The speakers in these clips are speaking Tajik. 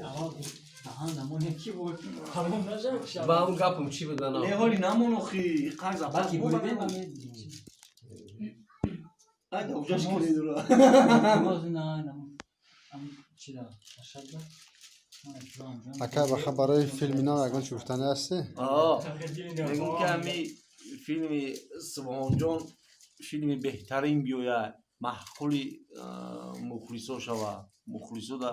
Аввал даҳан намоне ки буд, тамом нашавад. Ба ҳамн гапам чӣ буд ана? Не, ҳоли намон, охи қарз. Баъд буридем. Ай, да ужаш киледура. Чида ашада. Ака, баха, барои филми нав ягон чӣ гуфтанӣ ҳастӣ? Мегум, ки ҳами филми Субҳонҷон филми беҳтарин биёяд, маъқули мухлисо шава, мухлисода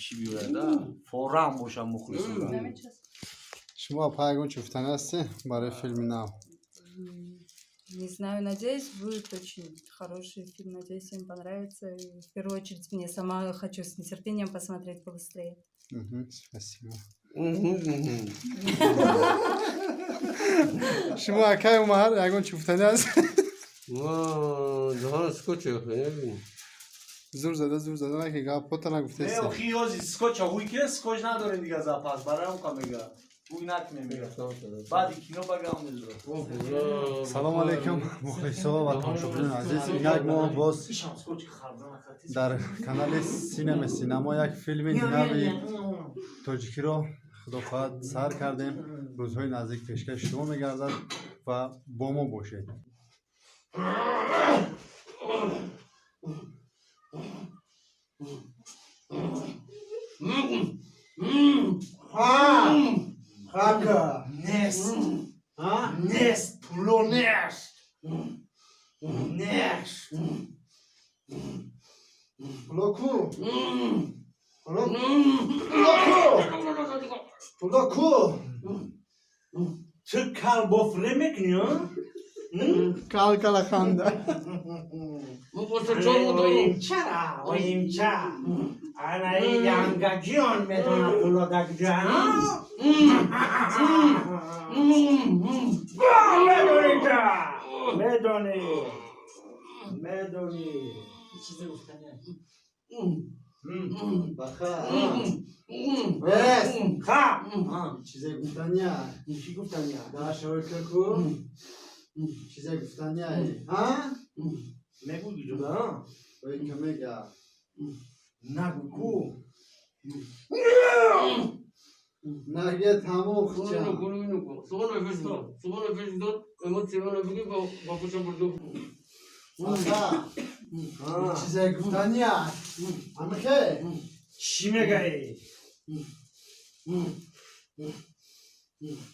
чӣ биёяда, форам боша мухлисода. Шумо, апа, ягон чӣ гуфтанӣ ҳастӣ барои филми нав? Не знаю, надеюсь, будет очень хороший фильм. Надеюсь, всем понравится. И в первую очередь мне сама хочу с нетерпением посмотреть побыстрее. Спасибо. Шумо, акай Умар, ягон чӣ гуфтанӣ ҳаст? Даҳана скотча. Зур зада, зур зада, наки гапота Не. Нагуфтеси. Охи, ҳози скотча ҳуй ки скотч надорем дига, запас барои он ка мега, ҳуй накунем, мега, баъди кино багам мезура. Салому алайкум, мухлисо ва тамошобинони азиз! Инак мо боз дар канали Синема Синамо як филми нави тоҷикиро, худо хоҳад, сар кардем. Рӯзҳои наздик пешкаши шумо мегардад ва бо мо бошед. Хака нест, нест, пуло нест, нест. Пуло ку? Пуло ку? Пуло ку? Ту калбофре мекунӣ? Кал кала ханда. Оимчара, оимча. Анаи янгаҷиён медона пуло да куҷа. Медонӣ, та медонӣ, медонӣ. Чизе гуфтанӣ? Баха. Бес. Ха. Чизе гуфтания. Чӣ гуфтания? Да шоика ку? Чизе гуфтания. Ҳа? Мегӯ ҷуда. Оика мега. Нагӯ ку. Наге, тамом хча. Баха. Чизе гуфтания. Амихе. Чӣ мегаӣ?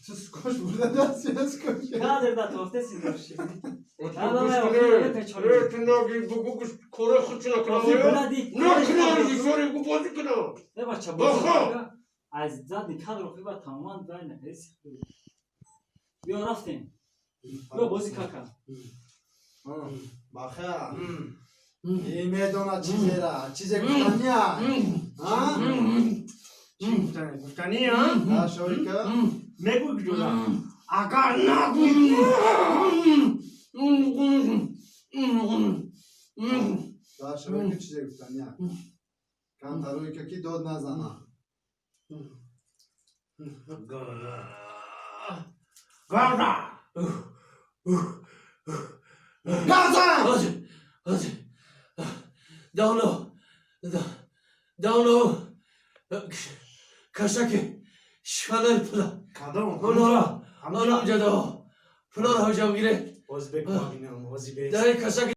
Ту скотч бурда даст я скотч. Кадр да тофте си дошти. Не, бача, аз зади кадр охи тамоман дай наҳес. Биё, рафтем. Биё, бози кака. Баха. И медона чизера. Чизе гуфтания. Ҳа? Чӣ гуфтанӣ, гуфтанӣ? Да шоика. Мегӯ ҷуда, агар нагӯ. Да шоика, чизе гуфтания. Камтар оика ки дод назана. Гарда. Газан! Давно, давно, кашаки, шифанар пула, Кадом? Онора, онам ҷадо, пулар ҳоҷам гире, Озбек мабинам, озбек. дар кашаки.